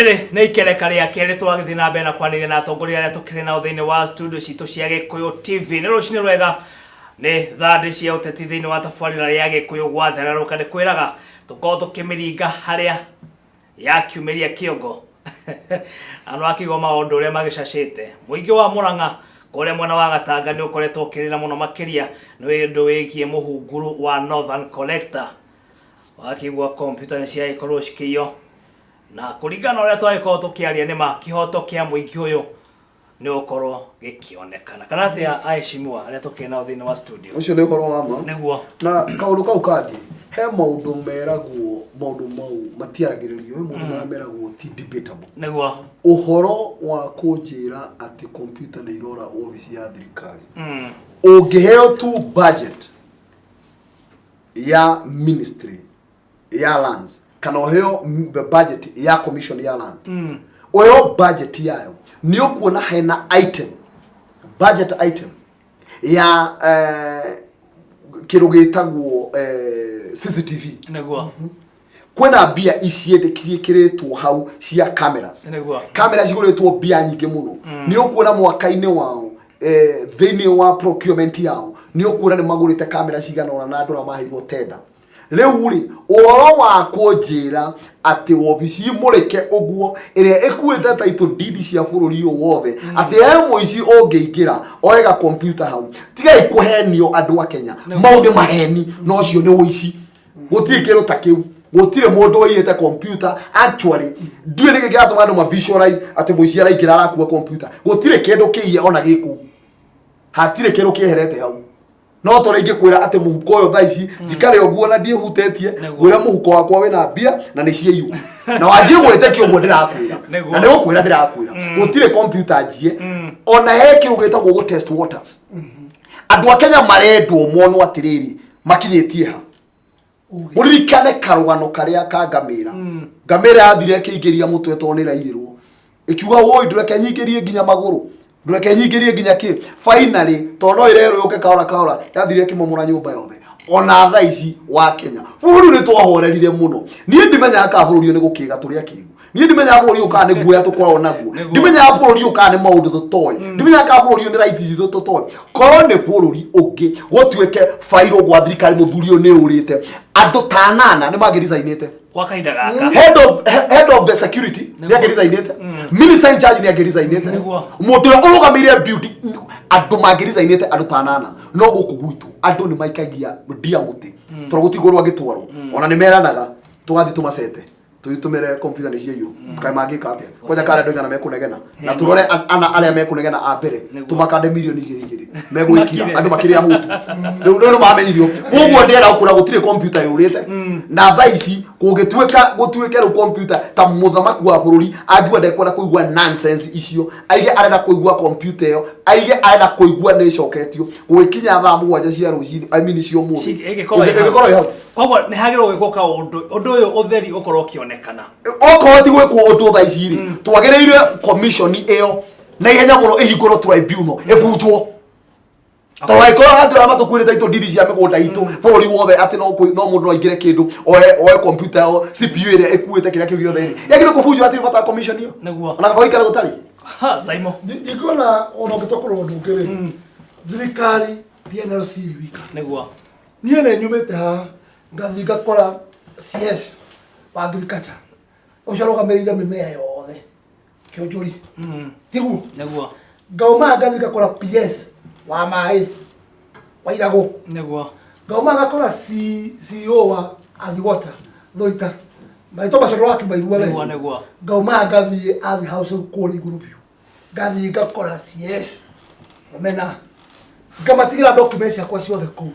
Rĩrĩ nĩ ikereka rĩa kerĩ tũragĩthiĩ na mbere na kwanĩria na atongoria arĩa tũkĩrĩ nao thĩinĩ wa studio citũ cia Gĩkũyũ TV. Nĩ rũcinĩ rwega, nĩ thandĩ cia ũteti thĩinĩ wa tabarĩra ya Gĩkũyũ gwathererũka. Nĩ kwĩraga tũkorwo tũkĩmĩringa harĩa yakiumĩria kĩongo na nĩwakĩigua maũndũ ũrĩa magĩcacĩte. Mũingĩ wa Mũrang'a kũrĩa mwena wa Gatanga nĩ ũkoretwo ũkĩrĩra mũno makĩria nĩ ũndũ wĩgiĩ mũhunguru wa Northern Collector. Wakĩigua kompiuta nĩ ciagĩkorwo cikĩiywo na kũringana na ũrĩa twagĩkorwo tũkĩaria nĩ ma kĩhoto kĩa mũingĩ ũyũ nĩ gũkorwo gĩkĩonekana kana atĩa aheshimiwa arĩa tũkĩrĩ nao thĩinĩ wa studio? Ũcio nĩ ũhoro wa ma. Nĩguo. Na kaũndũ kau kangĩ, he maũndũ meragwo, maũndũ mau matiaragĩrĩrio, he maũndũ marĩa meragwo ti debatable. Ũhoro wa kũnjĩra atĩ kompiuta nĩ irora wabici ya thirikari, ũngĩheo tu budget ya ministry ya lands kana ũheo budget ya commission ya land, ũheo budget yayo, nĩ ũkuona hena item, budget item ya kĩndũ gĩtagwo CCTV. Kwĩna mbia ciĩkĩrĩtwo hau cia cameras. Kamera cigũrĩtwo mbia nyingĩ mũno. Nĩ ũkuona mwaka-inĩ wao, thĩinĩ wa procurement yao, nĩ ũkuona nĩ magũrĩte kamera cigana ũna na andũ arĩa maheirwo tender. Rĩu rĩ, ũhoro wa kũnjĩra atĩ wobici mũrĩke ũguo ĩrĩa ĩkuĩte title deed cia bũrũri ũyũ wothe, atĩ he mũici ũngĩingĩra oe ga computer hau, tigai kũhenio andũ a Kenya. Mau nĩ maheni na ũcio nĩ ũici. Gũtirĩ kĩndũ ta kĩu, gũtirĩ mũndũ ũiyĩte computer. Actually, ndiũĩ nĩkĩ kĩratũma andũ ma visualize atĩ mũici araingĩra arakua computer. Gũtirĩ kĩndũ kĩiye ona gĩkũu, hatirĩ kĩndũ kĩeherete hau. No tondũ ingĩkwĩra atĩ mũhuko ũyũ thaa ici njikare ũguo na ndiĩhutĩtie, ngwĩre mũhuko wakwa wĩna mbia na nĩ ciaiywo, na wanjie gwĩtĩkia ũguo ndĩrakwĩra. Na nĩ gũkwĩra ndĩrakwĩra gũtirĩ computer njie. Ona he kĩndũ gĩtagwo gũ test waters. Andũ a Kenya marendwo monwo atĩrĩrĩ, makinyĩtie ha. Mũririkane karũgano karĩa ka ngamĩra. Ngamĩra yathire ĩkĩingĩria mũtwe tondũ nĩ ĩrairĩrwo, ĩkiuga, "Woi, ndũreke nyingĩrie nginya magũrũ, ndũreke nyingĩrie nginya kĩ." Finally, tondũ no ĩrerwo yũke kahora kahora, yathire ĩkĩmomora nyũmba yothe. Ona thaa ici wa Kenya, bũrũri nĩ twahorerire mũno. Niĩ ndimenyaga kana bũrũri ũyũ nĩ gũkĩga tũrĩ akĩgu. Niĩ ndimenyaga bũrũri ũyũ kana nĩ guoya tũkoragwo naguo. Ndimenyaga bũrũri ũyũ kana nĩ maũndũ tũtoĩ. Ndimenyaga kana bũrũri ũyũ nĩ rights citũ tũtoĩ. Korwo nĩ bũrũri ũngĩ gũtuĩke bairũ gwa thirikari, mũthuri ũyũ nĩ ũrĩte, andũ ta anana nĩ mangĩricainĩte kwa kahinda gaka. Head of the security nĩ angĩricainĩte, minister in charge nĩ angĩricainĩte, mũndũ ũrĩa ũrũgamĩire building, andũ mangĩricainĩte, andũ ta anana. No gũkũ gwitũ andũ nĩ maikagia ndia mũtĩ tondũ gũtigũrwo angĩtwarwo. Ona nĩ meranaga tũgathiĩ tũmacete, tũthiĩ tũmere computer nĩ ciaiywo, kaĩ mangĩka atĩa? Kwanja kana andũ aigana mekũnegena, na tũrore ana arĩa mekũnegena a mbere, tũmakande mirioni 2 2 megwĩkira. Makire. Andũ makĩrĩa hũtu rĩu nĩ mamenyirio. Koguo ndĩrenda gũkwĩra gũtirĩ computer yũrĩte. Na thaa ici kũngĩtuĩka gũtuĩke rĩu computer, ta mũthamaki wa bũrũri angiuga ndekwenda kũigua nonsense icio, aige arenda kũigua computer ĩyo, aige arenda kũigua nĩ ĩcoketio gũgĩkinya thaa 7 cia rũcinĩ, I mean cia ũmũthĩ, ĩngĩkorwo ĩ hau. Ĩngĩkorwo ĩ hau. Koguo nĩ hagĩrĩirwo gwĩkwo kaũndũ, ũndũ ũyũ ũtheri ũkorwo ũkĩonekana. Okorwo ti gwĩkwo ũndũ thaa ici rĩ, twagĩrĩire commission ĩyo na ihenya mũno ĩhingũrwo tribunal, ĩbunjwo, tondũ angĩkorwo andũ arĩa matũkuĩrĩte itũ ndiri cia mĩgũnda itũ bũrũri wothe atĩ no mũndũ no aingĩre kĩndũ oe computer o CPU ĩrĩa ĩkuĩte kĩrĩa kĩu gĩothe rĩ, yagĩrĩirwo kũbunjwo. Hatirĩ bata wa commission ĩyo. Ona kaba gũikara gũtarĩ. Ha, Saimo. Ndikuona ona ũngĩtua kũrora ũndũ ũngĩ rĩ, thirikari ti NLC wika. Niĩ nĩ nyumĩte haha ngathiĩ ngakora CS wa agriculture ũcio arũgamĩrĩire mĩmea yothe kĩonjũri, tiguo? Nĩguo. Ngauma ngathiĩ ngakora PS wa maĩ wa Iragũ. Ngauma ngakora CEO wa Athi Water Thoita, marĩtwa macio ndũrakĩmaigua we. Nĩguo. Ngauma ngathiĩ Athi House kũrĩa igũrũ biũ, ngathiĩ ngakora CS Omena, ngamatigĩra documents ciakwa ciothe kũu.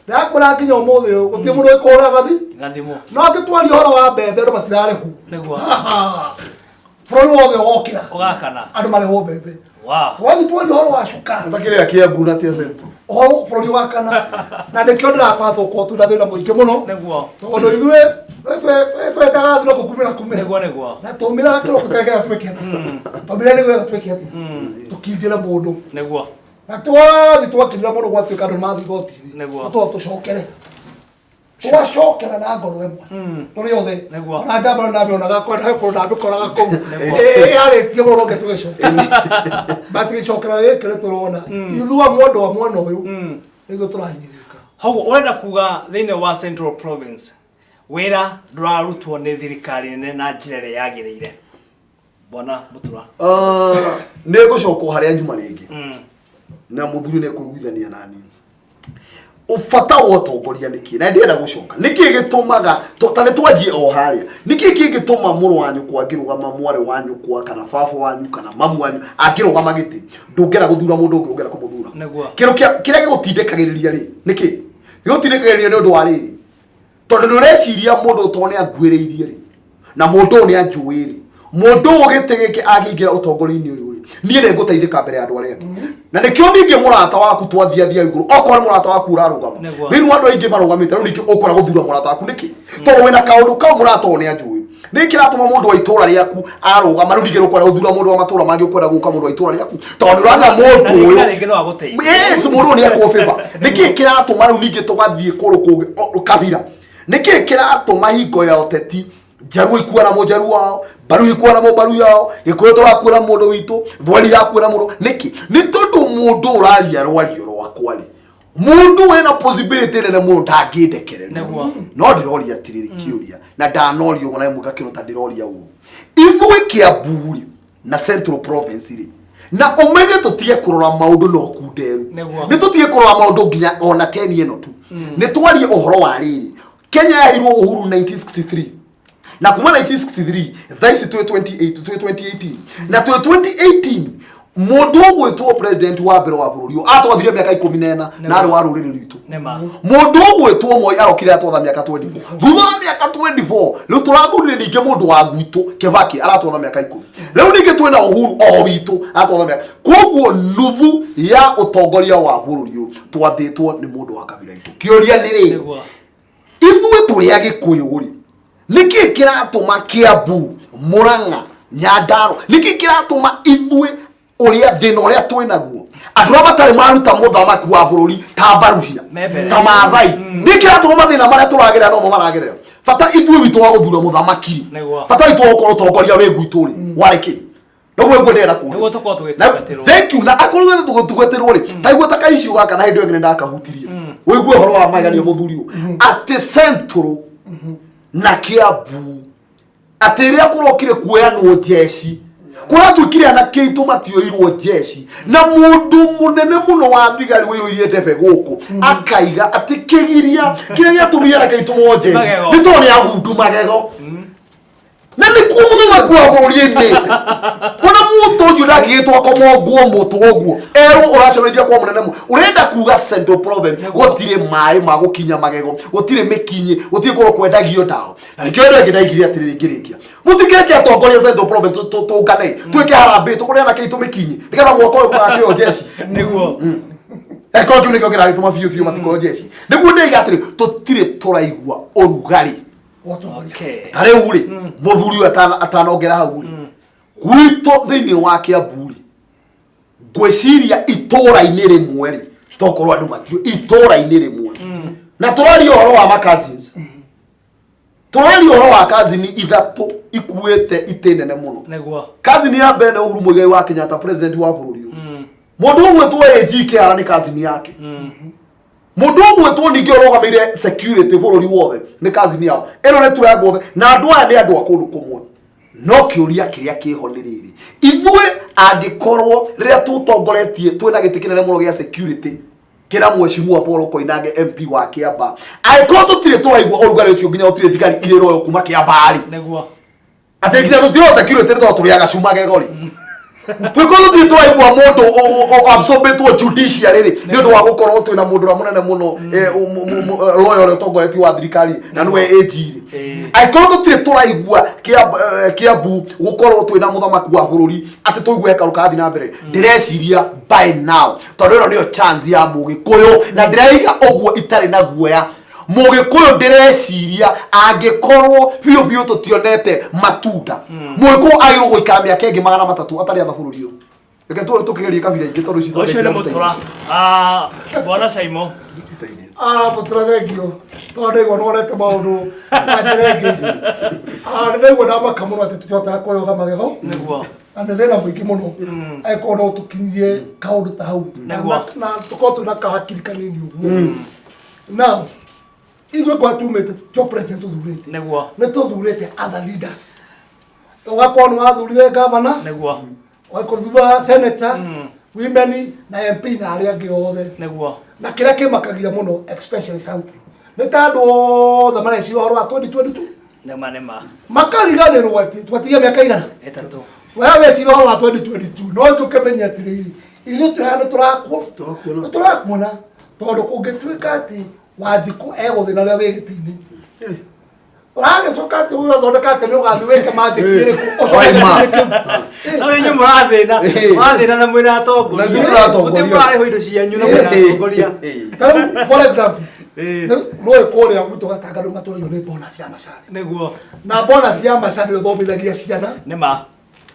Ndakwĩra nginya ũmũthĩ ũyũ gũtirĩ mũndũ ũkũhũra gathi gathimũ. No angĩtwaria ũhoro wa mbembe, andũ matirarĩhwo. Bũrũri wothe ũgokĩra. Ũgakana. Andũ marĩhwo mbembe. Twathiĩ twaria ũhoro wa cukari. Ũtakĩrĩa kĩambu na tia central. Ũhoro bũrũri ũgakana, na nĩkĩo ndĩrakora tũkorwo twĩna thĩna mũingĩ mũno, tondũ ithuĩ twendaga thiro kũkumĩra kumĩra. Nĩguo nĩguo. Na tũmĩraga kĩroko tũregetha twĩke atĩa, tũmĩra nĩgetha twĩke atĩa, tũkindĩre mũndũ. Na twathiĩ twakindĩra mũndũ, gwatuĩka andũ mathiĩ igoti-inĩ. Tũtũra tũcokere. Twacokera na ngoro ĩmwe tũrĩ othe. Ona njamba ndamĩonaga kwenda kũndũ ndamĩkoraga kũu. Ĩyarĩtie mũno reke tũgĩcokera, but gĩcokera gĩkĩ nĩ tũrona ithuĩ mwendo wa mwena ũyũ nĩguo tũrahinyĩrĩrĩka. Hoguo ũrenda kuga thĩinĩ wa Central Province wĩra ndũrarutwo nĩ thirikari nene na njĩra ĩrĩa yagĩrĩire, Bwana Mutura? Ah, nĩ ngũcoka o harĩa nyuma rĩngĩ na mũthuri nĩ kũiguithania nani bata wa ũtongoria nĩkĩ na ndĩrenda gũcoka nĩkĩ gĩtũmaga ta nĩ twanjie o harĩa nĩkĩ kĩngĩtũma mũrũ wa nyũkwa angĩrũgama, mwarĩ wa nyũkwa, kana baba wanyu, kana mamu wanyu angĩrũgama gĩtĩ, ndũngĩenda gũthura mũndũ ũngĩ, ũngĩenda kũmũthura? Kĩndũ kĩrĩa gĩgũtindĩkagĩrĩria rĩ, nĩkĩ gĩgũtindĩkagĩrĩria? Nĩ ũndũ wa rĩrĩ, tondũ nĩ ũreciria mũndũ ũyũ tondũ nĩ anguĩrĩirie rĩ, na mũndũ ũyũ nĩ anjũĩ rĩ, mũndũ ũyũ gĩtĩ gĩkĩ angĩingĩra ũtongoria-inĩ ũyũ rĩ, niĩ nĩ ngũteithĩka mbere ya andũ arĩa angĩ. Na nĩkĩo ningĩ mũrata waku twathiathia igũrũ, okorwo nĩ mũrata waku ũrarũgama thĩinĩ wa andũ aingĩ marũgamĩte, rĩu ningĩ ũkora gũthura mũrata waku nĩkĩ? Tondũ wĩna kaũndũ kau, mũrata ũyũ nĩ anjũĩ. Nĩ kĩratũma mũndũ wa itũra rĩaku arũgama, rĩu ningĩ ũkwenda gũthura mũndũ wa matũra mangĩ, ũkwenda gũka mũndũ wa itũra rĩaku tondũ nĩ ũrona mũndũ Na rĩngĩ ũyũ na rĩngĩ no agũteithie. Yes, mũndũ ũyũ nĩ ekwo favor. Nĩkĩ kĩratũma rĩu ningĩ tũgathiĩ kũndũ kũngĩ kabira? Nĩkĩ kĩratũma hingo ya ũteti Njaruo ikuana mũnjaruo wao, Mbaru ikuana mũmbaru yao, Gĩkũyũ tũrakuĩra mũndũ witũ, Thweri irakuĩra mũndũ? Nĩkĩ? Nĩ tondũ mũndũ ũraria rwario rwakwa rĩ, mũndũ wĩna possibility nene mũno ndangĩndekereria. No ndĩroria atĩrĩrĩ kĩũria, na ndanoria ũguo na rĩmwe ngakĩrwo ta ndĩroria ũru, ithuĩ Kiambu rĩ na Central Province rĩ, na ũmenye tũtige kũrora maũndũ no kunderu, nĩ tũtige kũrora maũndũ nginya ona teni ĩno tu, nĩ twarie ũhoro wa rĩrĩ. Kenya yaheirwo uhuru 1963, na kuma 1963 thaa ici twĩ 28, twĩ 2018, na twĩ 2018 mũndũ ũgwĩtwo president wa mbere wa bũrũri ũyũ atwathire mĩaka 14 na arĩ wa rũrĩrĩ rwitũ. Mũndũ ũgwĩtwo Moi arokire atwatha mĩaka 24. Thutha wa mĩaka 24 rĩu tũrathurire ningĩ mũndũ wa gwitũ Kibaki, aratwatha mĩaka 10. Rĩu ningĩ twĩna Uhuru o witũ, aratwatha mĩaka. Koguo nuthu ya ũtongoria wa bũrũri ũyũ twathĩtwo nĩ mũndũ wa kabira itũ. Kĩũria nĩ rĩ, ithuĩ tũrĩ Agĩkũyũ rĩ, nĩkĩ kĩratũma Kiambu, Murang'a, Nyandarua, nĩkĩ kĩratũma ithuĩ ũrĩa thĩna ũrĩa twĩ naguo, andũ arĩa matarĩ maruta mũthamaki wa bũrũri ta Mbaruhia, Me mbere. ta Maathai, nĩ kĩratũma mathĩna marĩa tũragerera nomo maragerera? Bata ithuĩ witũ wa gũthura mũthamaki rĩ, bata witũ wa gũkorwo ũtongoria wĩ gwitũ rĩ, warĩ kĩ? Noguo nguo ndĩrenda kũũria. Nĩguo tũkorwo tũgĩtungatĩrwo. Thank you. Na akorwo nĩ tũgũtungatĩrwo rĩ, ta igua ta kaicio gaka, na hĩndĩ ĩyo ĩngĩ nĩ ndakahutirie ũigue ũhoro wa magegania mũthuri ũyũ, atĩ Central na Kiambu, atĩ rĩrĩa kũrokire kuoyanwo njeci, kũratuĩkire anake aitũ matioirwo njeci, na mũndũ mũnene mũno wa thigari wĩyũirie ndebe gũkũ akaiga atĩ kĩgiria kĩrĩa gĩatũmire anake aitũ mo njeci Magego. nĩ tondũ nĩ agundu magego, na nĩ kuo mũthamaki wa bũrũri ĩnĩte. Ona mũtũ ũcio ndangĩgĩtwo akomongwo mũtwe ũguo erwo ũraconorithia kwa mũnene mũno. Ũrenda kuga Central Province gũtirĩ maĩ ma gũkinya magego, gũtirĩ mĩkinyĩ, gũtirĩ kũndũ kwendagio ndawa? Na nĩkĩo ĩno ĩngĩ ndaigire atĩrĩrĩ ngĩrĩkia, mũtikeke atongoria Central Province tũngane twĩke harambĩ tũgũre anake aitũ mĩkinyĩ nĩgetha mwaka ũyũ mũgakĩoyo njeci. Eko kĩu nĩkĩo kĩragĩtũma biũ biũ matikoyo njeci. Nĩguo ndĩiga atĩrĩ, tũtirĩ tũraigua ũrugarĩ Ũtongoria. Ta rĩu rĩ, mũthuri ũyũ atanongera hau rĩ, gwitũ thĩinĩ wa Kiambu rĩ, ngwĩciria itũũra-inĩ rĩmwe rĩ, tokorwo andũ matiũ itũũra-inĩ rĩmwe, na tũraria ũhoro wa ma cousins, tũraria ũhoro wa cousin ithatũ ikuĩte itĩ nene mũno. Cousin ya mbere nĩ Uhuru Muigai wa Kenyatta, president wa bũrũri ũyũ. Mũndũ ũgwĩtwo AG Kĩhara nĩ cousin yake. Mũndũ ũgwĩtwo ningĩ ũrũgamĩire security bũrũri wothe nĩ cousin yao. Ĩno nĩ triangle othe, na andũ aya nĩ andũ a kũndũ kũmwe. No kĩũria kĩrĩa kĩho nĩ rĩrĩ, ithuĩ angĩkorwo rĩrĩa tũtongoretie twĩna gĩtĩ kĩnene mũno gĩa security kĩra Mheshimiwa Paul Koinange, MP wa Kiambaa, angĩkorwo tũtirĩ tũraigua ũrugarĩ ũcio nginya gũtirĩ thigari irĩ royo kuma Kiambaa rĩ, atĩ nginya tũtirĩ security nĩ tondũ tũrĩaga cuma magego rĩ, twĩkorwo tũtirĩ tũraigua mũndũ absorbĩtwo judiciary rĩ, nĩ ũndũ wa gũkorwo twĩna mũndũ ũrĩa mũnene mũno, lawyer ũrĩa ũtongoretie wa thirikari na nĩwe AG rĩ, angĩkorwo tũtirĩ tũraigua Kiambu gũkorwo twĩna mũthamaki wa bũrũri atĩ tũigue hekarũ karathiĩ na mbere, ndĩreciria by now, tondũ ĩno nĩyo chance ya Mũgĩkũyũ, na ndĩraiga ũguo itarĩ na guoya, Mũgĩkũyũ ndĩreciria angĩkorwo biũ biũ tũtionete matunda, Mũgĩkũyũ agĩrĩirwo gũikara mĩaka ĩngĩ 300 atarĩ atha bũrũri ũyũ. Reke tuone tũkĩgerie kabira ingĩ tondũ citũ Ũcio nĩ mũtũra. Ah, Bwana Saimo. Ah, mũtũra thengio tondũ ndaigua nĩwonete maũndũ na njĩra ĩngĩ. Ah, nĩ ndaigua ndamaka mũno atĩ tũtihotaga kwĩyoga magego. Nĩguo. Na nĩ thĩna mũingĩ mũno angĩkorwo no tũkinyie kaũndũ ta hau na Nĩguo. na tũkorwo twĩna kahakiri kanini ũguo. Now, ithuĩ kwa tumĩte tio president tũthurĩte. Nĩguo. Nĩ tũthurĩte other leaders. Ũgakorwo nĩ wathurire governor, Nĩguo. ũgathura senator, women na MP na arĩa angĩ othe. Nĩguo. Na kĩrĩa kĩmakagia mũno especially Central nĩ ta andũ othe mareciria ũhoro wa 2022. Nĩma nĩma. Makariganĩrwo atĩ twatigia mĩaka igana. Ĩtatũ. We weciria ũhoro wa 2022 no tũkĩmenye atĩrĩrĩ ithuĩ twĩ haha nĩtũrakuona nĩtũrakuona tondũ kũngĩtuĩka atĩ Wanjikũ egũthiĩ na ũrĩa wĩ gĩtĩ-inĩ ũragĩcoka atĩ ũgathondeka atĩ nĩ ũgathiĩ wĩke magic ĩrĩkũ ũcoke Waima. gĩtĩ-inĩ kĩu. Na inyuĩ mũrathĩna mũrathĩna na mwĩna atongoria Na ithuĩ tũratongoria. Gũtirĩ mũrarĩhwo indo cianyu na mwĩna atongoria Ta rĩu for example Ĩĩ. nĩũĩ kũrĩa gwitũ Gatanga rĩu matũragio nĩ bonus ya macani Nĩguo. na bonus ya macani ũthomithagia ciana Nĩma.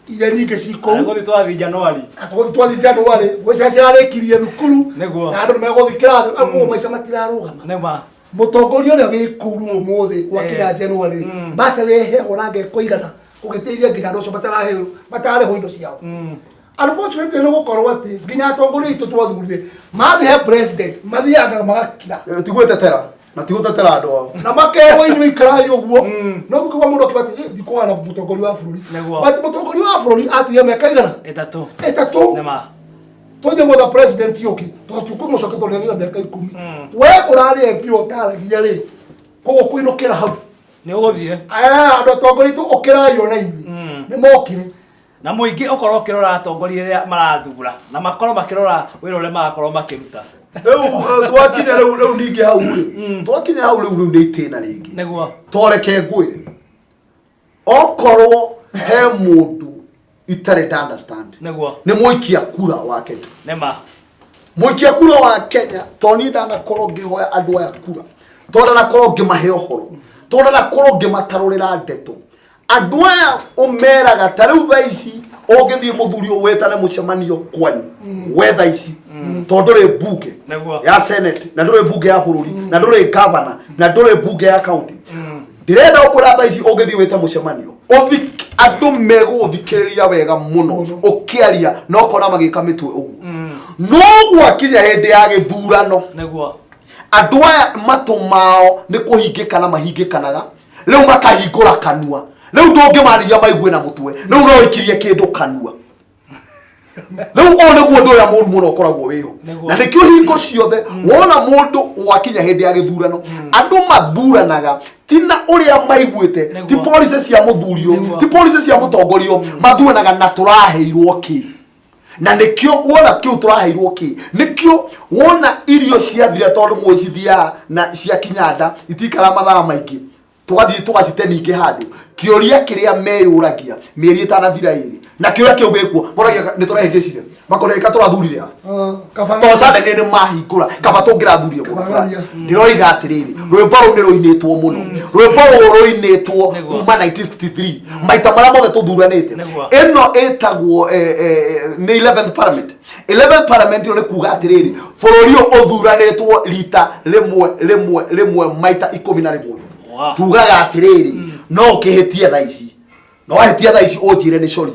iria nyingĩ ci kũu Gũthiĩ twathiĩ January. Atũgũthiĩ twathiĩ January gwĩ ciana cirarĩkirie thukuru Nĩguo. na andũ nĩmegũthiĩ kĩrathi na koguo maica matirarũgama. Nĩma. Mũtongoria ũrĩa wĩ kũu rĩu ũmũthĩ gwakinya January bursary ĩheagwo na ngeko igana ũgĩteithia nginya andũ acio mataraheo matararĩhwo indo ciao. Unfortunately nĩ gũkorwo atĩ nginya atongoria aitũ twathurire mathiĩ he president mathiaga magakira Ti gwĩtetera na ti gũtetera andũ ao. Na makerwo inyuĩ ikarai ũguo no gũkĩgwa mũndũ akiuga atĩ "Ĩ, ndikũhana mũtongoria wa bũrũri." Nĩguo. But mũtongoria wa bũrũri atigia mĩaka igana? Ĩtatũ. Ĩtatũ. Nĩma. Tũnje gwetha president ũngĩ tondũ tũkũmũcokia tondũ nĩagĩra mĩaka 10. We ũrarĩ MP ũtaragia rĩ koguo kũinũkĩra hau. Nĩ ũgũthiĩ. Aya andũ atongoria aitũ ũkĩrai ona inyuĩ nĩ mokire. Na mũingĩ ũkorwo ũkĩrora atongoria arĩa marathura na makorwo makĩrora wĩra ũrĩa marakorwo makĩruta. Rĩu twakinya rĩu ningĩ hau rĩ twakinya hau rĩu nĩ itĩna rĩngĩ. Nĩguo. Toreke ngwĩre okorwo he mũndũ itarĩ nda understand Nĩguo. nĩ mũikia kura wa Kenya. Nĩma. Mũikia kura wa Kenya to niĩ ndanakorwo ngĩhoya andũ aya kura, to ndanakorwo ngĩmahe ũhoro, to ndanakorwo ngĩmatarũrĩra ndeto. Andũ aya ũmeraga ta rĩu thaa ici ũngĩthiĩ mũthuri ũyũ wĩtane mũcemanio kwanyu we thaa ici tondũ ndũrĩ mbunge Nĩguo. ya senate na ndũrĩ mbunge ya bũrũri na ndũrĩ gavana na ndũrĩ mbunge ya county, ndĩrenda gũkwĩra thaa ici ũngĩthiĩ wĩte mũcemanio andũ megũgũthikĩrĩria wega mũno ũkĩaria na ũkona magĩka mĩtwe ũguo no gwakinya hĩndĩ ya gĩthurano. Nĩguo. Andũ aya matũ mao nĩ kũhingĩkana mahingĩkanaga rĩu makahingũra kanua rĩu ndũngĩmarĩria maigue na mũtwe rĩu no ũikirie kĩndũ kanua rĩu ũyũ nĩguo ũndũ ũrĩa mũru mũno ũkoragwo wĩho. Nĩguo. Na nĩkĩo hingo ciothe wona mũndũ wakinya hĩndĩ ya gĩthurano andũ mathuranaga ti na ũrĩa maiguĩte ti Nĩguo. policy cia mũthuri ũyũ Nĩguo. ti policy cia mũtongoria ũyũ mathuranaga na tũraheirwo kĩ na nĩkĩo wona kĩu tũraheirwo kĩ nĩkĩo wona irio ciathira tondũ mũĩ cithiaga na ciakinya nda itikara mathaa maingĩ tũgathiĩ tũgacite ningĩ handũ kĩũria kĩrĩa meyũragia mĩeri ĩtanathira ĩrĩ na kĩũria kĩu gĩkuo moragia nĩ tũrehĩngĩcire makona ĩka tũrathurire a Kaba to suddenly nĩ mahingũra kaba tũngĩrathurire mũndũ fulani. Kabang'ania. Ndĩroiga atĩrĩrĩ rwĩmbo rũu nĩ rũinĩtwo mũno rwĩmbo rũu rũinĩtwo Nĩguo. kuma 1963 maita marĩa mothe tũthuranĩte. Nĩguo. Ĩno ĩtagwo nĩ 11th parliament. 11th parliament ĩyo nĩ kuga atĩrĩrĩ bũrũri ũyũ ũthuranĩtwo rita rĩmwe rĩmwe rĩmwe maita 11. Wow. Tugaga atĩrĩrĩ no ũkĩhĩtie thaa ici no wahĩtia thaa ici ũnjĩre nĩ cori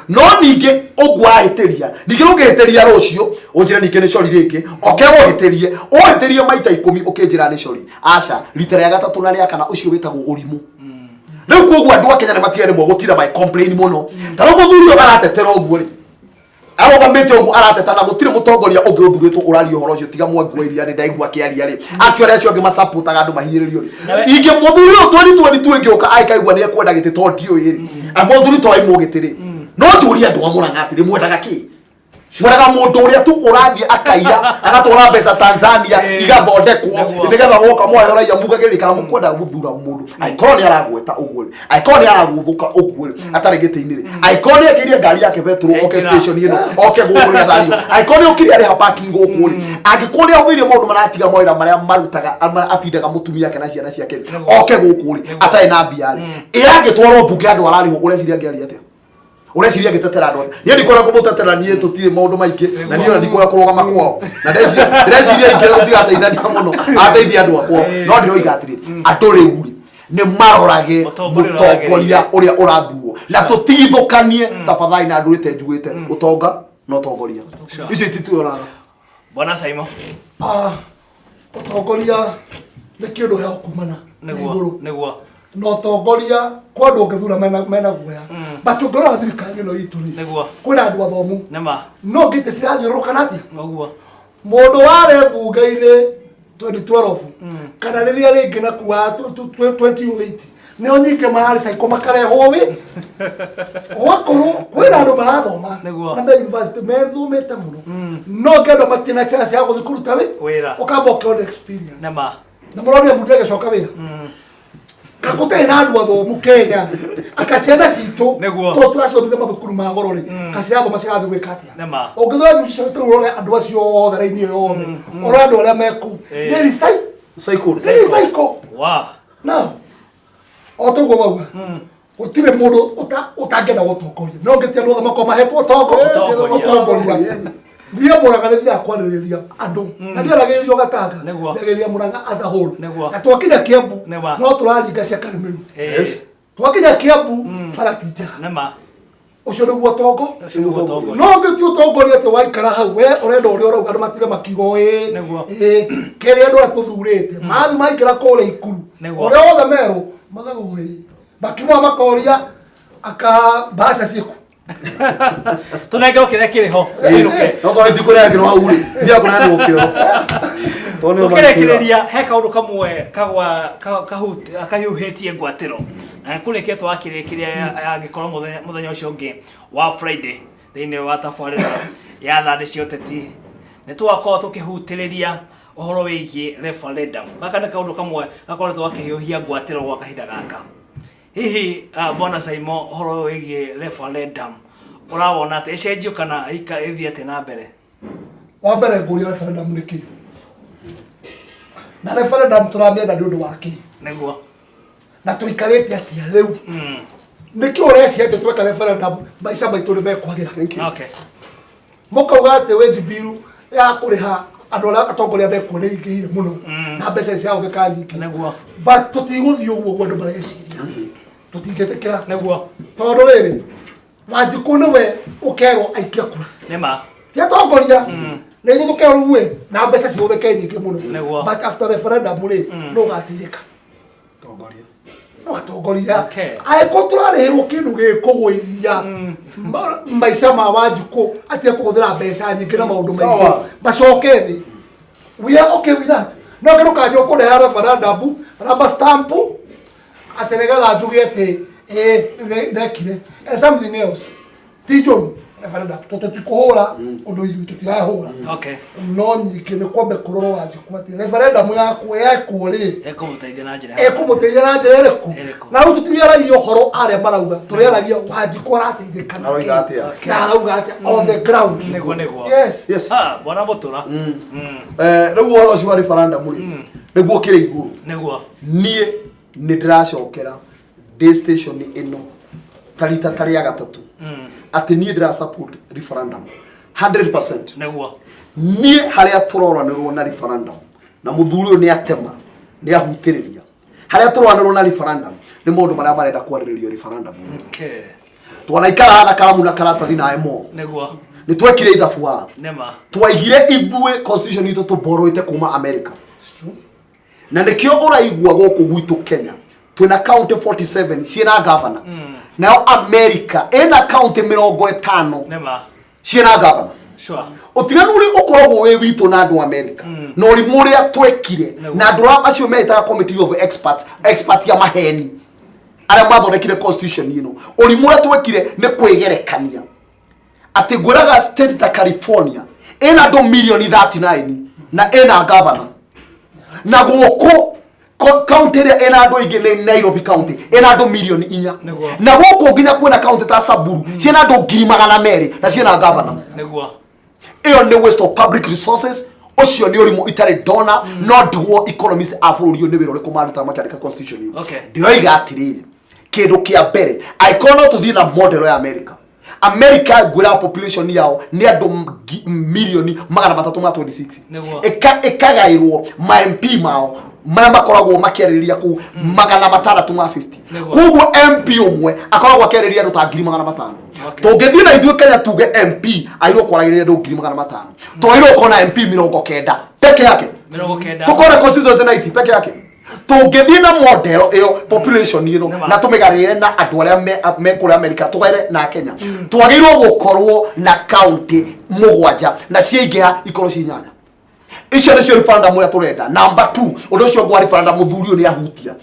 no ningĩ ũguo wahĩtĩria ningĩ ũngĩhĩtĩria rũciũ ũnjĩre ningĩ nĩ cori rĩngĩ oke ũhĩtĩrie ũhĩtĩrie maita 10 ũkĩnjĩra nĩ cori aca rita rĩa gatatũ na rĩa kana ũcio wĩtagwo ũrimũ rĩu koguo andũ a Kenya nĩ matigane rĩmwe gũtira my complain mũno ta rĩu mũthuri ũyũ aratetera ũguo rĩ arũgamĩte ũguo arateta na gũtirĩ mũtongoria ũngĩ ũthurĩtwo ũraria ũhoro ũcio tiga Mwangi wa Iria nĩ ndaigua akĩaria rĩ akĩo arĩa acio angĩ macapotaga andũ mahinyĩrĩrio rĩ ingĩ mũthuri ũyũ 2022 ĩngĩũka angĩkaigua nĩ ekwenda gĩtĩ to ndiũĩ rĩ mũthuri to aimwo gĩtĩ rĩ no njũrie andũ a Mũrang'a atĩrĩ mwendaga kĩ mwendaga mũndũ ũrĩa tu ũrathiĩ akaiya agatwara mbeca Tanzania igathondekwo Nĩguo. nĩgetha woka mwahe ũraiya mugagĩrĩria kana mũkwenda gũthura mũndũ angĩkorwo nĩ aragweta ũguo rĩ angĩkorwo nĩ aragũthũka ũguo rĩ atarĩ gĩtĩ-inĩ rĩ angĩkorwo nĩ ekĩrire ngari yake betũrũ oke Ekĩra. station ĩno oke gũkũ nĩgetha ario angĩkorwo nĩ okire arĩha parking gũkũ rĩ angĩkorwo nĩ ahũthĩire maũndũ maratiga mawĩra marĩa marutaga abindaga mũtumia ake na ciana ciake rĩ oke gũkũ rĩ atarĩ na mbia rĩ ĩ angĩtwarwo mbunge andũ ararĩhwo ũreciria angĩaria atĩa? Ũreciria ngĩtetera andũ atĩa? Niĩ ndikwenda kũmũtetera, niĩ tũtirĩ maũndũ maingĩ na niĩ ona ndikwenda kũrũgama kwao na ndĩreciria ingĩra tũtigateithania mũno ateithia andũ a kwao, no ndĩroiga atĩrĩ, andũ rĩu rĩ nĩ marorage Mũtongoria ũrĩa mũtongoria ũrĩa ũrathurwo na tũtigithũkanie tafadhali na ndũrĩte njugĩte ũtonga na ũtongoria icio itituoraga. Bwana Saimo. Ah, ũtongoria nĩ kĩndũ gĩa kumana na igũrũ. Na ũtongoria kwa andũ ũngĩthura mena guoya, but ũngĩrora thirikari ĩno itũ rĩ, kwĩna andũ athomu, no ngĩte cirathiũrũrũka na atĩa mũndũ warĩ mbunge-inĩ 2012 kana rĩrĩa rĩngĩ na kuwa 2008 nĩo nyingĩ mararĩcaikwo makarehwo wĩ gwakorwo kwĩna andũ marathoma na me university methomete mũno, no ngendo matirĩ na chance ya gũthiĩ kũruta wĩ Wĩra. Ũkamba ũkĩona experience na mũronire mũndũ agĩcoka wĩra kakũtarĩ na andũ athomu Kenya, aka ciana citũ tondũ tũracithomithia mathukuru ma goro rĩ, kacirathoma cirathiĩ gwĩka atĩa? Ũngĩthora judiciary rĩu, ũrore andũ acio othe raini ĩyo yothe, ũrore andũ arĩa me kũu nĩ recycle. Cycle. Nĩ recycle. Now o toguo mauga, gũtirĩ mũndũ ũtangĩenda gũtongoria, no ngĩti andũ othe makorwo mahetwo Ũtongoria. ũtongoria. Niĩ Mũrang'a nĩ thiaga kwarĩrĩria andũ na ndiaragĩrĩrio Gatanga, ndiaragĩrĩria Mũrang'a as a whole. Na twakinya Kiambu, no tũraringa cia Karĩmĩru. Twakinya Kiambu, bara ti njega. Ũcio nĩguo ũtongo. Ũcio nĩguo ũtongoria. No ngĩti ũtongoria atĩ waikara hau we ũrenda ũrĩa ũrauga andũ matire makiuga ĩĩ. Ĩĩ, kĩrĩa andũ arĩa tũthurĩte mathiĩ maingĩra kũrĩa ikuru, ũrĩa wothe merwo magagwo ĩĩ, makiuma makoria aka mbaca ciĩku. Tũnengeo kĩrĩa kĩrĩ ho. Okorwo itikũrehagĩrwo hau rĩ, thiaga kũneanĩrwo kĩoro tondũ nĩo magĩtwĩra. Tũkĩrĩkĩrĩria, he kaũndũ kamwe kagwa kahiũhĩtie ngwatĩro na kũrĩkia twakĩrĩkĩria angĩkorwo mũthenya ũcio ũngĩ wa Friday thĩinĩ wa tabarĩra ya thandĩ cia ũteti nĩ tũgakorwo tũkĩhutĩrĩria ũhoro wĩgiĩ referendum. Gaka nĩ kaũndũ kamwe gakoretwo gakĩhiũhia ngwatĩro gwa kahinda gaka. Hihi Bwana Saimo, ũhoro wĩgiĩ referendum ũrawona atĩ ĩcenjio kana ĩthiĩ atĩa na mbere? Wa mbere ngũria, referendum nĩ kĩ? Na referendum tũramĩenda nĩ ũndũ wa kĩ? Na tũikarĩte atĩa rĩu? Nĩkĩ ũrecia atĩ tweka referendum maica maitũ nĩ mekwagĩra? Mũkauga atĩ wage bill ya kũrĩha andũ arĩa atongoria mekuo nĩ ingĩhire mũno na mbeca ciahũthĩka nyingĩ. But tũtigũthiĩ ũguo ũguo andũ mareciria, tũtingĩtĩkĩra. Tondũ rĩrĩ, Wanjikũ nĩwe ũkerwo aikie kura, ti atongoria, na ithuĩ tũkerwo rĩu ĩ, na mbeca cihũthĩke nyingĩ mũno. But after referendum rĩ, no ũgateithĩka no atongoria. Angĩkorwo tũrarĩhĩrwo kĩndũ gĩkũgũithia maica ma Wanjikũ atige kũhũthĩra mbeca nyingĩ na maũndũ maingĩ macoke thĩ, we are okay with that. No kĩndũ kanja ũkũreha referendum rubber stamp atĩ nĩgetha njuge atĩ ĩĩ ndekire and something else ti njũru referendum, tondũ tũtikũhũra ũndũ, ithuĩ tũtirahũra. No nyingĩ nĩ kwambe kũrorwo Wanjikũ atĩ referendum yaku yekwo rĩ, Ĩkũmũteithia na njĩra ĩkũmũteithia na njĩra ĩrĩkũ? Ĩrĩkũ? Na rĩu tũtiriaragia ũhoro arĩa marauga, tũrĩaragia Wanjikũ arateithĩka na Arauga kĩ? atĩa? Na arauga atĩa on the ground? Yes. Ah, Bwana Mũtũra. Rĩu ũhoro ũcio wa referendum rĩ, nĩguo kĩrĩ igũrũ. Niĩ nĩ ndĩracokera ndĩ station ĩno ta rita ta rĩa gatatũ atĩ niĩ ndĩra support referendum 100%. Niĩ harĩa tũroranĩrwo na referendum, na mũthuri ũyũ nĩ atema nĩ ahutĩrĩria harĩa tũroranĩrwo na referendum, nĩ maũndũ marĩa marenda kwarĩrĩrio referendum. Twanaikara na karamu na karatathi na emo. Nĩ twekire ithabu haha. Twaigire ithuĩ constitution itũ tũborowete kuma America, na nĩkĩo ũraigua gũkũ gwitũ Kenya twĩna county 47 ciĩna governor, nayo America ĩna county 50 ciĩna governor. Ũtiganu ũrĩa ũkoragwo wĩ witũ na andũ a America na ũrimũ ũrĩa twekire na andũ arĩa acio metaga committee of experts, expert ya maheni arĩa mathondekire constitution ĩno, ũrimũ ũrĩa twekire nĩ kwĩgerekania atĩ ngwĩraga state ta California ĩna andũ milioni 39 na ĩna governor, na gũkũ county ĩrĩa ĩna andũ aingĩ nĩ Nairobi county, ĩna andũ milioni 4. Na gũkũ nginya kwĩna county ta Samburu ciĩna andũ 200,000 na ciĩna governor. Ĩyo nĩ waste of public resources, ũcio nĩ ũrimũ itarĩ ndona. No ndigwo economist a bũrũri ũyũ nĩ wĩra ũrĩkũ marutaga makĩandĩka constitution ĩyo. Ndĩroiga atĩrĩrĩ, kĩndũ kĩa mbere, angĩkorwo no tũthiĩ na model ya America, America ngwĩra population yao nĩ andũ milioni 326. Nĩguo. Ĩkagaĩrwo ma MP mao marĩa makoragwo makĩarĩrĩria kũu 650. Nĩguo. Koguo MP ũmwe akoragwo akĩarĩrĩria andũ ta 500,000. Okay. Tũngĩthiĩ na ithuĩ Kenya tuge MP agĩrĩirwo kwaragĩrĩria andũ 500,000, twagĩrĩirwo gũkorwo na MP 90 peke yake. 90. Tũkorwo na constituency 90 peke yake tũngĩthiĩ na model ĩyo population ĩno. Nĩma. Na tũmĩgarĩre na andũ arĩa me kũrĩa America, tũgaĩre na Kenya, twagĩrĩirwo gũkorwo na county mũgwanja na ciaingĩha ikorwo ci inyanya. Icio nĩcio referendum ũrĩa tũrenda. Number 2, ũndũ ũcio ũngĩ wa referendum, mũthuri ũyũ nĩ ahutia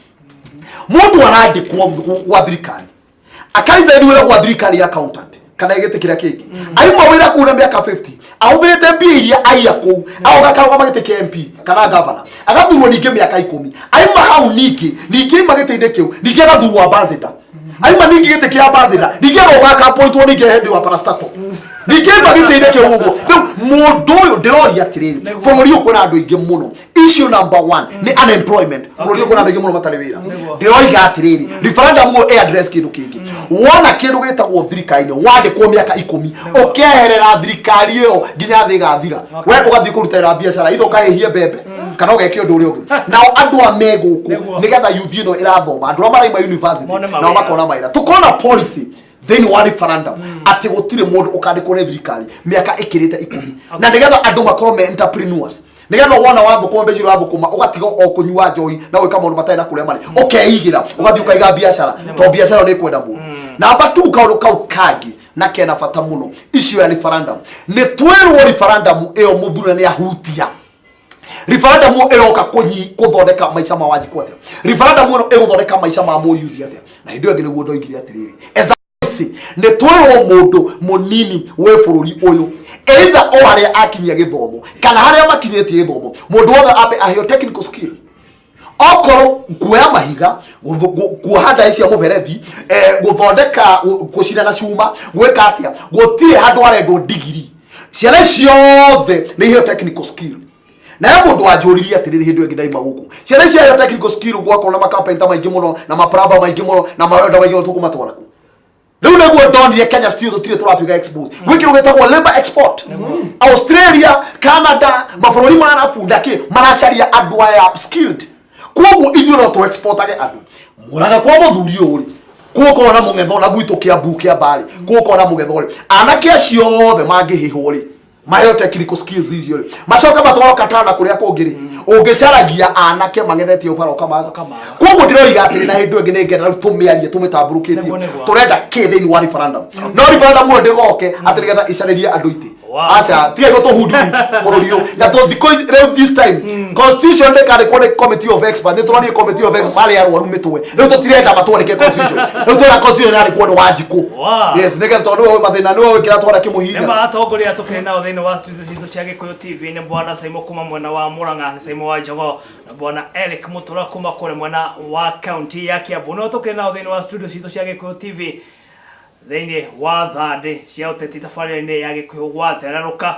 mũndũ arandĩkwo gwa thirikari, akaresign wĩra gwa thirikari ya accountant kana gĩtĩ kĩrĩa kĩngĩ, aima wĩra kũu na mĩaka 50, ahũthĩrĩte mbia iria aiya kũu, agoka akarũgama gĩtĩ kĩa MP kana governor, agathurwo ningĩ mĩaka 10. Aima hau ningĩ aima gĩtĩ-inĩ kĩu, ningĩ agathurwo ambassador. Aima ningĩ gĩtĩ kĩa ambassador, ningĩ agoka akapointwo ningĩ head wa parastatal, ningĩ aima gĩtĩ-inĩ kĩu ũguo. Rĩu mũndũ ũyũ ndĩroria atĩrĩrĩ, bũrũri ũyũ kwĩna andũ aingĩ mũno. Issue number 1 nĩ unemployment. Bũrũri ũyũ kwĩna andũ aingĩ mũno matarĩ wĩra. Ndĩroiga atĩrĩrĩ, referendum ĩyo ĩ address kĩndũ kĩngĩ. Wona kĩndũ gĩtagwo thirikari-inĩ wandĩkwo mĩaka 10, ũkeherera thirikari ĩyo nginya thĩ ĩgathira, we ũgathiĩ kũruta wĩra biacara, ithe ũkahĩhie mbembe kana ũgeke ũndũ ũrĩa ũngĩ. Nao andũ a me gũkũ, nĩgetha youth ĩno ĩrathoma, andũ arĩa maraima university, Mone mawĩra. nao makona mawĩra. Tũkona policy thĩinĩ wa referendum atĩ gũtirĩ mũndũ ũkandĩkwo nĩ thirikari mĩaka ĩkĩrĩte 10, na nĩgetha andũ makorwo me entrepreneurs, nĩgetha wona wathũkũma mbeca iria ũrathũkũma, ũgatiga o kũnyua njohi na gwĩka maũndũ matarĩ na kũrĩa marĩ, ũkeigĩra, ũgathiĩ ũkaiga biacara, tondũ biacara ĩyo nĩ ĩkwenda mũndũ. Namba 2, kaũndũ kau kangĩ na kena bata mũno, icio ya referendum, nĩ twĩrwo referendum ĩyo mũthuri nĩ ahutia. Referendum ĩroka kũthondeka maica ma Wanjikũ atĩa? Referendum ĩno ĩgũthondeka maica ma mũyuthi atĩa? Na hĩndĩ ĩyo ĩngĩ nĩguo ndoigire atĩrĩrĩ, as a nĩ twĩrwo mũndũ mũnini wĩ bũrũri ũyũ, either o harĩa akinyia gĩthomo kana harĩa makinyĩtie gĩthomo, mũndũ wothe ambe aheo technical skill, okorwo kuoya mahiga, kuoha ndaĩ cia mũberethi, gũthondeka, gũcina na cuma, gwĩka atĩa, gũtirĩ handũ harendwo ndigiri. Ciana ciothe nĩ iheo technical skill. Na he mũndũ wanjũririe atĩrĩrĩ, hĩndĩ ĩyo ĩngĩ ndaima gũkũ, ciana ici iheo technical skill, gwakorwo na makapenta maingĩ mũno na mapramba maingĩ mũno na mawenda maingĩ mũno, tũkũmatwara kũ? Rĩu nĩguo ndonire Kenya still tũtirĩ tũratuĩka expose gwĩ kĩndũ gĩtagwo labor export. Australia, Canada, mabũrũri ma Arabu ndakĩ maracaria andũ aya skilled. Koguo ithuĩ no tũ exportage andũ. Mũraga kwa mũthuri ũyũ rĩ, kũgũkorwo na mũng'etho na gwitũ Kĩambu Kĩambarĩ, kũgũkorwo na mũng'etho rĩ, anake acio othe mangĩhĩhwo rĩ, maheo technical skills icio rĩ, macoke matwarwo Katana kũrĩa kũngĩ rĩ, ũngĩcaragia anake mang'ethetie ũbara ũkamaga. Ũkamaga. Koguo ndĩroiga atĩrĩ, na hĩndĩ ĩyo ĩngĩ nĩ ngenda rĩu tũmĩarie tũmĩtambũrũkĩtie. Nĩguo, nĩguo. Tũrenda kĩ thĩinĩ wa referendum? No referendum ĩyo ndĩgoke atĩ nĩgetha icarĩrie andũ itĩ. Aca, tiga gũtũhundu bũrũri ũyũ na to thikũ ici rĩu, this time constitution ndĩkandĩkwo nĩ committee of experts. Nĩ tũronire committee of experts marĩ arwaru mĩtwe. Rĩu tũtirenda matwandĩke constitution. Rĩu twĩra constitution yandĩkwo nĩ Wanjikũ. Yes, nĩgetha tondũ nĩwe wĩ mathĩna, nĩwe wĩkĩra twara kĩmũhinya. Nĩma atongoria tũkĩrĩ nao thĩinĩ wa studio citũ cia Gĩkũyũ TV nĩ bwana Saimo kuma mwena wa Murang'a, nĩ Saimo wa Njogoo, na bwana Eric Mũtũra kuma kũrĩa mwena wa county ya Kiambu. Nĩo tũkĩrĩ nao thĩinĩ wa studio citũ cia Gĩkũyũ TV thĩinĩ wa thandĩ cia ũteti tabarĩra-inĩ ya Gĩkũyũ gwathererũka.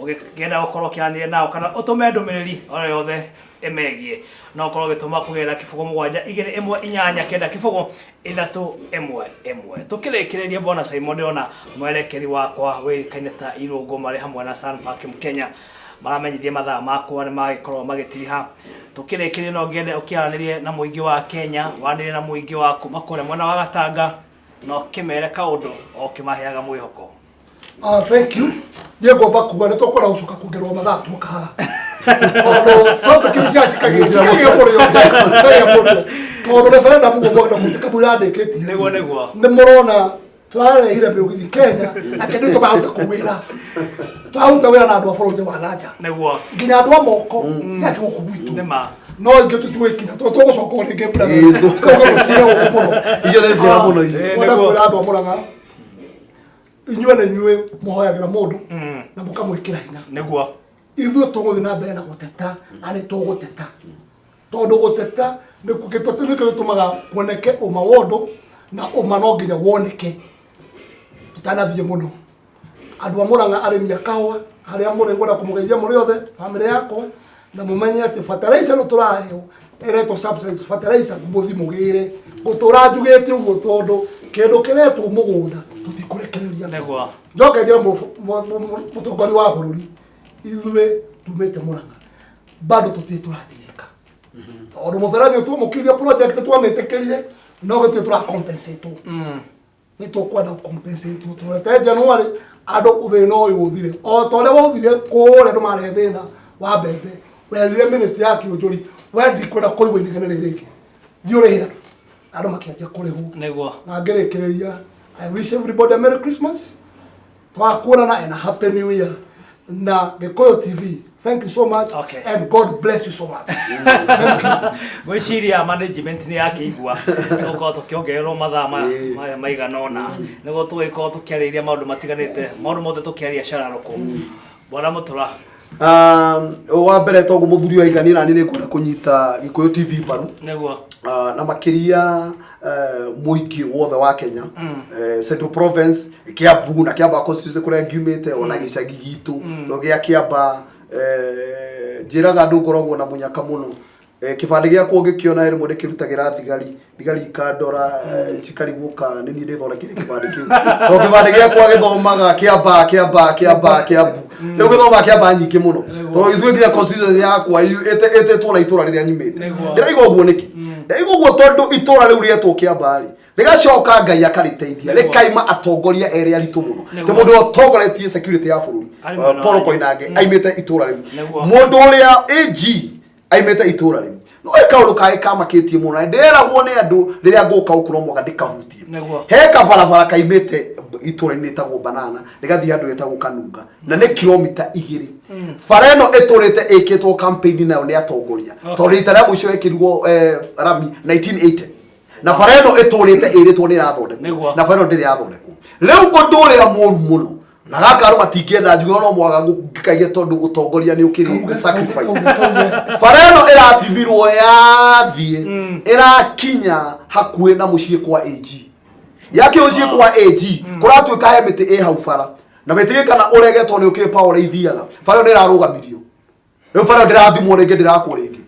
Ũngĩenda gũkorwo ũkĩaranĩria nao kana ũtũme ndũmĩrĩri o yothe ĩmegiĩ, no ũkorwo ũgĩtũma kũgerera 0721890311. Tũkĩrĩkĩrĩria, bwana Simon, ndĩrona mwerekeri wakwa wĩkaine ta Irũngũ marĩ hamwe na Sunpark Kenya maramenyithia mathaa makwa nĩ magĩkorwo magĩtiriha. Tũkĩrĩkĩrĩria, no ngende ũkĩaranĩrie na mũingĩ wa Kenya, waranĩrie na mũingĩ wa kuma kũrĩa mwena wa Gatanga, na ũkĩmere kaũndũ o ũkĩmaheaga mwĩhoko. Ah, thank you. Niĩ ngwamba kuga nĩ tũkwenda gũcoka kuongererwo mathaa tuoka haha. Tondũ topic ici cia cikagĩa cikagĩa mũrĩo. Cikagĩa mũrĩo. Tondũ referendum ũguo mwenda mũtĩ kamũira ndĩkĩtie. Nĩguo, nĩguo. Nĩ mũrona tũrarehire mĩũgithi Kenya atĩ nĩ tũkaruta kũu wĩra. Tũraruta wĩra na andũ a bũrũri wa na nja. Nĩguo. Nginya andũ a moko yake gũkũ gwitũ. Nĩma. No ingĩ tũtigũikinya tondũ tũgũcoka o rĩngĩ brother. Ĩĩ, Tũgoka rũcinĩ gũkũ mũno. Icio nĩ njega mũno icio. Ĩĩ, Twenda nĩguo. kwĩra andũ a Mũrang'a, inyuĩ nĩ inyuĩ mũhoyagĩra mũndũ na mũkamwĩkĩra hinya. Nĩguo. Ithuĩ tũgũthiĩ na mbere na gũteta, na nĩ tũgũteta tondũ gũteta gĩteti nĩkĩo gĩtũmaga kuoneke ũma wa ũndũ, na ũma no nginya woneke. Tũtanathiĩ mũno, andũ a Mũrang'a, arĩmi a kahũa harĩa mũrĩ, ngwenda kũmũgeithia mũrĩ othe, bamĩrĩ yakwa, na mũmenye atĩ fertilizer ĩno tũraheo ĩretwo subsidized fertilizer, mũthi mũgĩre. Ngũtũra njugĩte ũguo tondũ kĩndũ kĩretwo mũgũnda tũtikũrekereria. Ngũrĩria. Nĩguo. Njoke njĩre mũtongoria wa bũrũri, ithuĩ tumĩte Mũrang'a, bado tũtirĩ tũrateithĩka, tondũ mũberethi ũyũ twamũkĩria project twamĩtĩkĩrire, no gĩtirĩ tũra compensate. Nĩ tũkwenda compensate, tũrete January andũ thĩna ũyũ ũthire o ta ũrĩa waũthire kũrĩa. Andũ marehe thĩna wa mbembe, werire ministry ya kĩũnjũri, we ndikwenda kũigua inegene rĩrĩ rĩngĩ, thiĩ ũrĩhe andũ. Andũ makĩanjia kũrĩhwo. Na ngĩrĩkĩrĩria, I wish everybody a Merry Christmas, twakuonana, and a Happy New Year. Na Gĩkũyũ TV, thank you so much. And God bless you so much. Thank you. Ngwĩciria management nĩ yakĩigua tũgũkorwo tũkĩongererwo mathaa maya maigana ũna nĩguo tũgĩkorwo tũkĩarĩrĩria maũndũ matiganĩte, maũndũ mothe tũkĩaria cararũkũ. Bwana Mũtũra. Wa mbere, toguo mũthuri wa igani, nani nĩ ngwenda kũnyita Gĩkũyũ TV mbaru. Na makĩria mũingĩ wothe wa Kenya, Central Province, Kiambu na Kiambaa constituency kũrĩa ngiumĩte, ona gĩcagi gitũ no gĩa Kiambaa. Njĩraga andũ ngoragwo na mũnyaka mũno. Kĩbandĩ gĩakwa ũngĩkĩona rĩmwe ndĩkĩrutagĩra thigari, thigari ikandora, cikarigwo ka nĩ niĩ ndĩthondekeire kĩbandĩ kĩu, tondũ kĩbandĩ gĩakwa gĩthomaga Kĩambaa, Kĩambaa, Kĩambaa, Kĩambu. Rĩu gĩthomaga Kĩambaa nyingĩ mũno, tondũ ithuĩ nginya constituency yakwa ĩtĩtwo na itũra rĩrĩa nyumĩte. Ndĩraiga ũguo nĩkĩ? Ndĩraiga ũguo tondũ itũra rĩu rĩetwo Kĩambaa rĩ, rĩgacoka Ngai akarĩteithia, rĩkaima atongoria erĩ aritũ mũno. Tĩ mũndũ ũrĩa ũtongoretie security ya bũrũri, Arĩ mwena Paul wanyu. Koinange, aimĩte itũra rĩu. Mũndũ ũrĩa AG aimĩte itũra rĩu. No ĩ kaũndũ kangĩ kamakĩtie mũno na ndĩreragwo nĩ andũ rĩrĩa ngũka gũkũ no mwaka ndĩkahutie. He kabarabara kaimĩte itũra-inĩ rĩtagwo Banana, rĩgathiĩ handũ hetagwo Kanunga, na nĩ kilomita 2. Bara ĩno ĩtũrĩte ĩkĩtwo campaign nayo nĩ atongoria, tondũ rita rĩa mũico ĩkĩrwo rami 1980, na bara ĩno ĩtũrĩte ĩrĩtwo nĩ ĩrathondekwo. Na bara ĩno ndĩrĩ yathondekwo. Rĩu ũndũ ũrĩa mũru mũno na gaka andũ matingĩenda njuge, no mwaga ngĩkaige, tondũ ũtongoria nĩ ũkĩrĩ sacrifice. Bara ĩno ĩrathimirwo yathiĩ ĩrakinya hakuhĩ na mũciĩ kwa AG yake, mũciĩ kwa AG kũratuĩka he mĩtĩ ĩ hau bara, na mĩtĩ kana ũregetwo nĩ ũkĩrĩ power ũrĩa ithiaga. Bara ĩyo nĩ ĩrarũgamirio rĩu, bara ĩyo ndĩrathimwo rĩngĩ, ndĩrakwo rĩngĩ.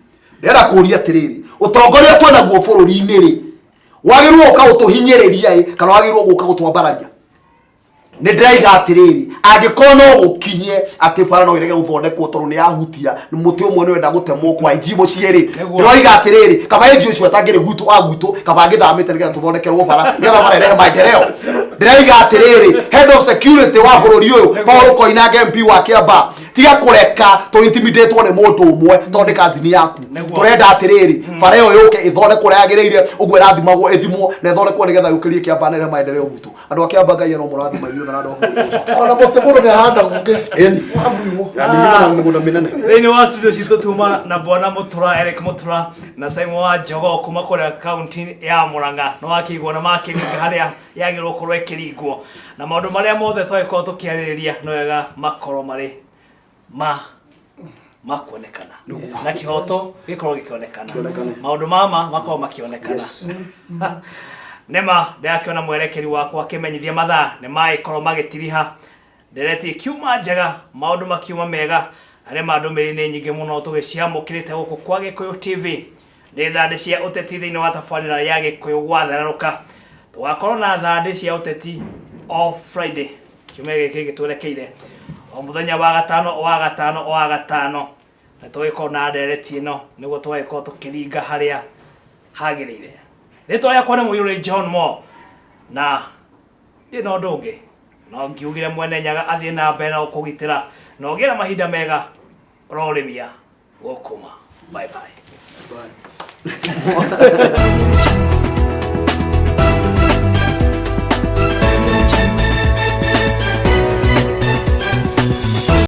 Ndĩrenda kũria atĩrĩrĩ, ũtongoria twĩnaguo bũrũri-inĩ rĩ, wagĩrĩirwo gũka gũtũhinyĩrĩria ĩ, kana wagĩrĩirwo gũka gũtwambararia? Nĩ ndĩraiga atĩrĩrĩ, angĩkorwo no gũkinye atĩ bara no ĩrege gũthondekwo tondũ nĩ yahutia mũtĩ ũmwe nĩ wenda gũtemwo kwa inji mũciĩ rĩ, ndĩroiga atĩrĩrĩ, kaba inji ũcio atangĩrĩ gwitũ wa gwitũ, kaba angĩthamĩte nĩgetha tũthondekerwo bara, nĩgetha bara ĩrehe maendeleo. Ndĩraiga atĩrĩrĩ, head of security wa bũrũri ũyũ, Paul Koinange, MP wa Kiambaa, tiga kũreka tũ intimidatwo nĩ mũndũ ũmwe tondũ nĩ kazini yaku. Tũrenda atĩrĩrĩ, bara ĩyo yũke ĩthondekwo ũrĩa yagĩrĩire, ũguo ĩrathimagwo, ĩthimwo na ĩthondekwo nĩgetha yũkĩrie Kiambaa na ĩrehe maendeleo gwitũ. Andũ a Kiambaa, Ngai aromũrathima inyuothe na andũ a bũrũri wothe. Ona mũtĩ mũndũ nĩ ahandaga ũngĩ. Ĩni. Wamunywo. Ya, nĩ mĩgũnda mĩgũnda mĩnene. Thĩinĩ wa studio citũ tuma na bwana Mũtura, Eric Mũtura na Simon wa Jogoo kuma kũrĩa kaunti ya Murang'a. Nĩ wakĩigua na makĩringa harĩa yagĩrĩirwo gũkorwo ĩkĩringwo, na maũndũ marĩa mothe twagĩkorwo tũkĩarĩrĩria nĩ wega makorwo marĩ ma makuonekana na kĩhoto gĩkorwo gĩkĩonekana. Kĩonekane. Maũndũ mama makorwo makĩonekana. Nĩma ndĩrakĩona mwerekeri wakwa akĩmenyithia mathaa nĩ magĩkorwo magĩtiriha. Ndereti ikiuma njega, maũndũ makiuma mega, na nĩma ndũmĩrĩri nĩ nyingĩ mũno tũgĩciamũkĩrĩte gũkũ kwa Gĩkũyũ TV. Nĩ thandĩ cia ũteti thĩinĩ wa tabarĩra ya Gĩkũyũ gwathererũka. Tũgakorwo na thandĩ cia ũteti o Friday kiumia gĩkĩ gĩtwerekeire, o mũthenya wa gatano, wa gatano, wa gatano, na tũgĩkorwo na ndereti ĩno nĩguo tũgagĩkorwo tũkĩringa harĩa hagĩrĩire. Rĩtwa rĩakwa nĩ Mũirũrĩ John Mo, na ndirĩ na ũndũ ũngĩ no ngiugire Mwene Nyaga athiĩ na mbere na gũkũgitĩra na ũgĩe na mahinda mega ũrorĩmia gũkũma. Bye bye. Bye.